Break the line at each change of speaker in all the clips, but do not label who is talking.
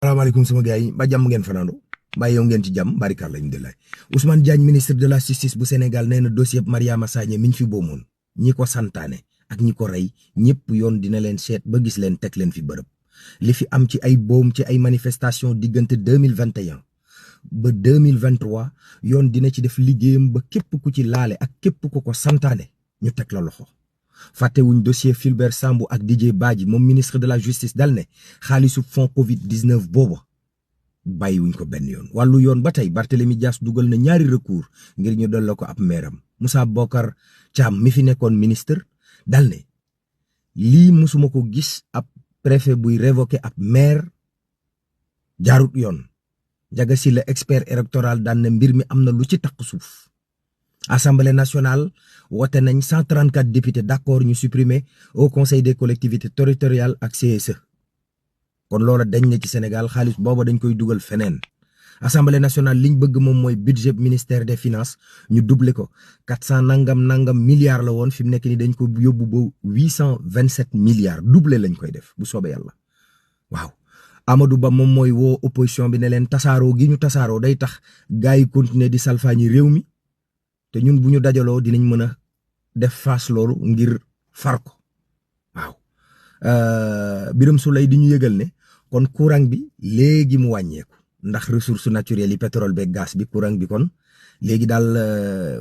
salaamaaleykum sama gars yi ba jàmm ngeen fanaandu mbaa yow ngeen ci jàmm barikàlla alhamdulilah. Ousmane Diagne ministre de la justice bu Sénégal nee na dossier Mariama Sagna mi ñu fi boomoon ñi ko santaane ak ñi ko rey ñëpp yoon dina leen seet ba gis leen teg leen fi bërëb li fi am ci ay boom ci ay manifestation diggante 2021 ba 2023 yoon dina ci def liggéeyam ba képp ku ci laale ak képp ku ko santaane ñu teg la loxo. fàttewuñ dossier Fulbert Sambou ak DJ Badji moom ministre de la justice dal ne xaalisu fond Covid 19 boobu bàyyiwuñ ko benn yoon. wàllu yoon ba tey Barthélémy Dias dugal na ñaari recours ngir ñu delloo ko ab meeram Moussa Bocar Thiam mi fi nekkoon ministre dal ne lii musuma ko gis ab préfet buy révoquer ab maire jaarut yoon. Ndiaga Sylla expert électoral daan na mbir mi am na lu ci taq suuf. Assemblée nationale wote nañ 134 députés d'accord ñu supprimer au conseil des collectivités territoriales ak CSE kon loola dañ na ci Sénégal xaalis booba dañ koy dugal feneen. Assemblée nationale liñ bëgg moom mooy budget ministère des finances ñu doublé ko 400 nangam milliards la woon fi mu nekk ni dañ ko yóbbu ba 827 milliards doublé lañ koy def bu soobee yàlla waaw. Amadou Ba moom mooy woo opposition bi ne leen tasaaroo gi ñu tasaaroo day tax gars yi continuer di salfaañi réew mi. te ñun bu ñu dajaloo dinañ mën a def face loolu ngir far ko waaw. Birame Souleye di ñu yëgal ne kon courant bi léegi mu wàññeeku ndax ressources naturelles yi pétrole beeg gaz bi courant bi kon léegi daal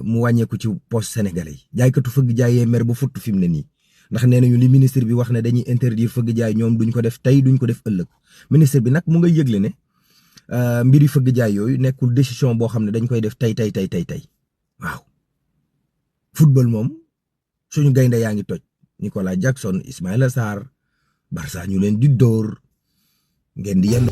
mu wàññeeku ci poste sénégalais yi jaaykatu fëgg jaayee mer bu futt fi mu ne nii ndax nee nañu li ministre bi wax ne dañuy interdire fëgg jaay ñoom duñ ko def tey duñ ko def ëllëg ministre bi nag mu ngay yëgle ne mbiri fëgg jaay yooyu nekkul décision boo xam ne dañ koy def tey waaw. football moom suñu gaynde yaa ngi toj Nicolas Jackson Ismaïla Sarr Barça ñu leen di dóor ngeen di yenn